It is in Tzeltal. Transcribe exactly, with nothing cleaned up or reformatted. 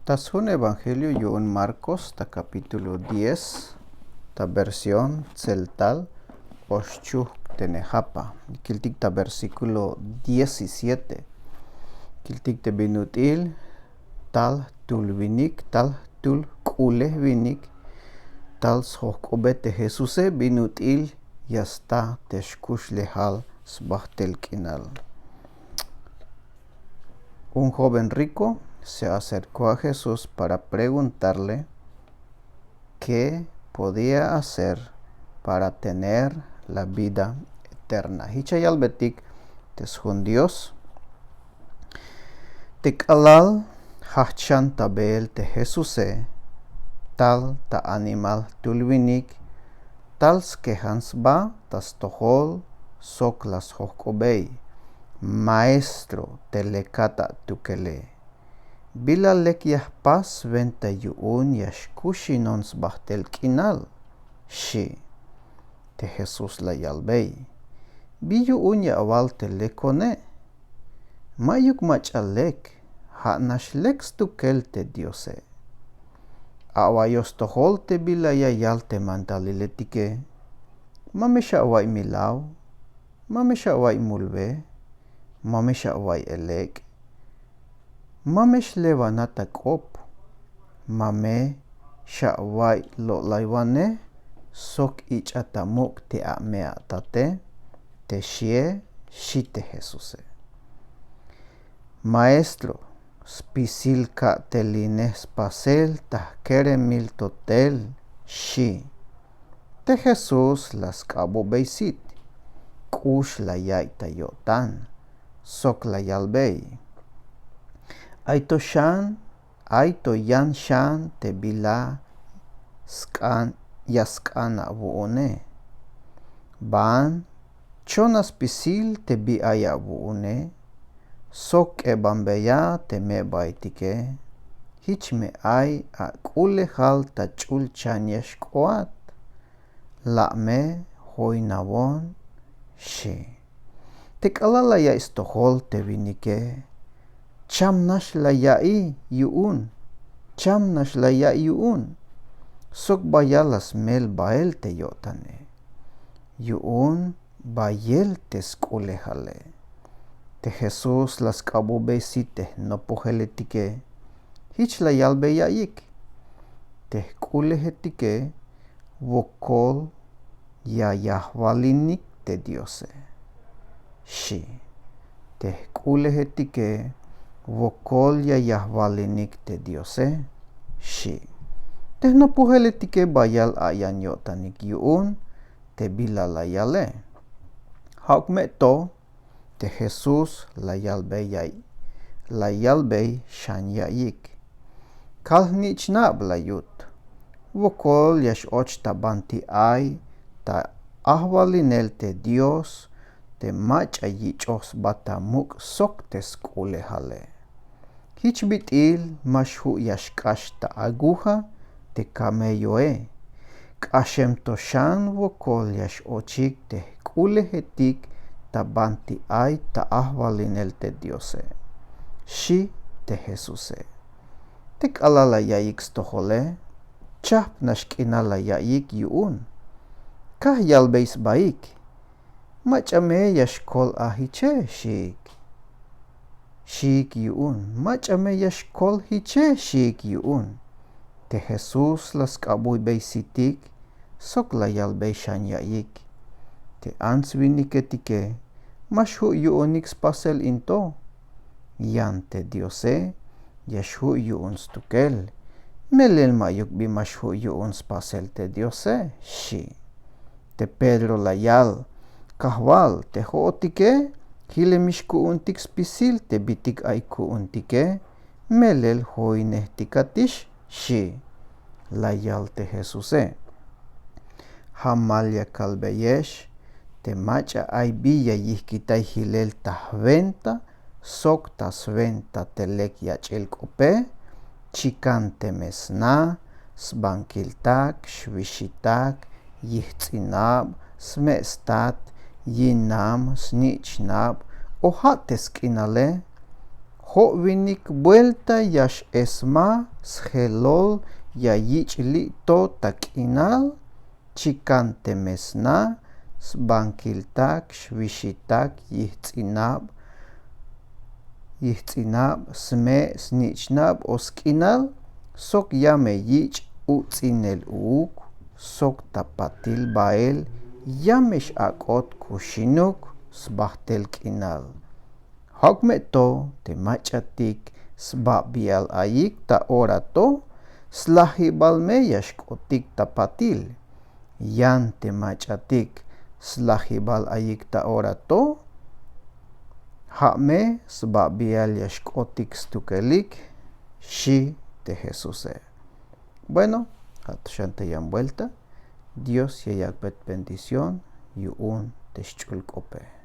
Ta sjun evangelio yu'un Marcos ta capítulo diez, ta versión tseltal, oxchuhk te ne japa. Kiltik ta versículo diecisiete. Kiltik te bin ut'il tal jtul winik, tal jtul k'ulej winik, tal sjojk'obej te Jesuse bin ut'il ya sta te xkuxlejal sbajtel k'inal. Un joven rico se acercó a Jesús para preguntarle qué podía hacer para tener la vida eterna. Jich ya yalbeytik te sjun Dios. Te k'alal jajch xan ta beel te Jesuse, tal ta animal jtul winik, tal skejan sba ta stojol sok la sjojk'obey: Maestro, te lekat atukel e, bila lek ya jpas swenta yu'un ya xkuxinon sbajtel k'inal, xi'. Te Jesús la yalbey: Bi yu'un ya awal te lekone? Ma'yuk mach'a lek, ja' nax lek stukel te Diose. Awa'iyox stojol te bila ya yal te mandaliletike: Ma me xawa'iy milaw, ma me xawa'iy mulwe, ma me xawa'iy elek', ma me xlewanat ta k'op, ma me xawa'iy lo'laywanej sok ich'a ta muk' te ame atate, te xie, xi' te Jesuse. Maestro, spisil ka'telinej spasel ta jkeremil to tel, xi'. Te Jesús la sk'abobey sit, k'ux la ya'iy ta yo'tan, sok la yalbey: Ay to xan, ay to yan xan te bila sk'an, ya sk'an awu'une. Ban chon a spisil te bi ay awu'une, sok k'ebanbeya te me'baetike, jich me ay ak'ulejal ta ch'ulchan ya xk'oat, la' me joinawon, xi'. Te k'alal la ya'iy stojol te winike, cham nax la ya'iy yu'un, cham nax la ya'iy yu'un, sok bayal la smel bael te yo'tane. Yu'un bayel te sk'ulejale. Te Jesús la sk'abobey sit te jnopojeletike, jich la yalbey ya'iyik: Te jk'ulejetike wokol ya yajwalinik te Diose, xi'. Te jk'ulejetike wokol ya yajwalinik te Diose, xi'. Te jnopojeletike bayal a'iyan yo'tanik yu'un te bila la yale. Ja'uk me to te Jesús la yalbey ya, la yalbey xan ya'iyik: Kal jnich'nab la yut. Wokol ya x-och ta banti ay ta ajwalinel te Dios te mach'a yich'oj sba ta muk' sok te sk'ulejale. Jich bit'il ma xju' ya xk'ax ta aguja te camelloe. K'axem to xan wokol ya x-ochik te jk'ulejetik ta banti ay ta ajwalinel te Diose, xi' te Jesuse. Te k'alal la ya'iyik stojole, chajp nax k'inal la ya'iyik yu'un. Kaj yalbey sbaik: Mach'a me ya xkol a jiche, xiik. Xiik yu'un: Mach'a me ya xkol jiche, xiik yu'un. Te Jesús la sk'abubey sitik sok la yalbey xan ya'iyik: Te ants winiketike ma xju' yu'unik spasel in to. Yan te Diose ya xju' yu'un stukel. Melel ma'yuk bi ma xju' yu'un spasel te Diose, xi'. Te Pedro la yal: Kajwal, te jo'otike jilemix ku'untik spisil te bitik ay ku'untike, melel joinejtikatix, xi'. La yal te Jesuse: Jamal ya kalbeyex te mach'a ay bi ya yijkitay jilel ta jwenta sok ta swenta te lek yach'il k'ope, chikan teme sna, sbankil tak, xwixi tak, yijts'inab, sme' stat, yinam, snich'nab, o ja' te sk'inale. Jo' winik buelta ya x'esmaj sjelol ya yich' li' to ta k'inal. Chikan teme sna sbankiltak xwixitak yijts'inab yijts'inab sme' snich'nab o sk'inal sok ya me yich' uts'inel uuk sok ta patil bael ya me x'ak'ot kuxinuk sbajt'el k'inal. Ja'uk me to te mach'atik sbabial ayik ta ora to slajibal me ya xk'otik ta patil. Yan te mach'atik slajibal ayik ta ora to ja' me sbabial ya xk'otik stukelik. Xi' te jesuse. Bueno, ja' to xan te yan buelta. Dios ya yak'bey bendición yu'un te xch'ul k'ope.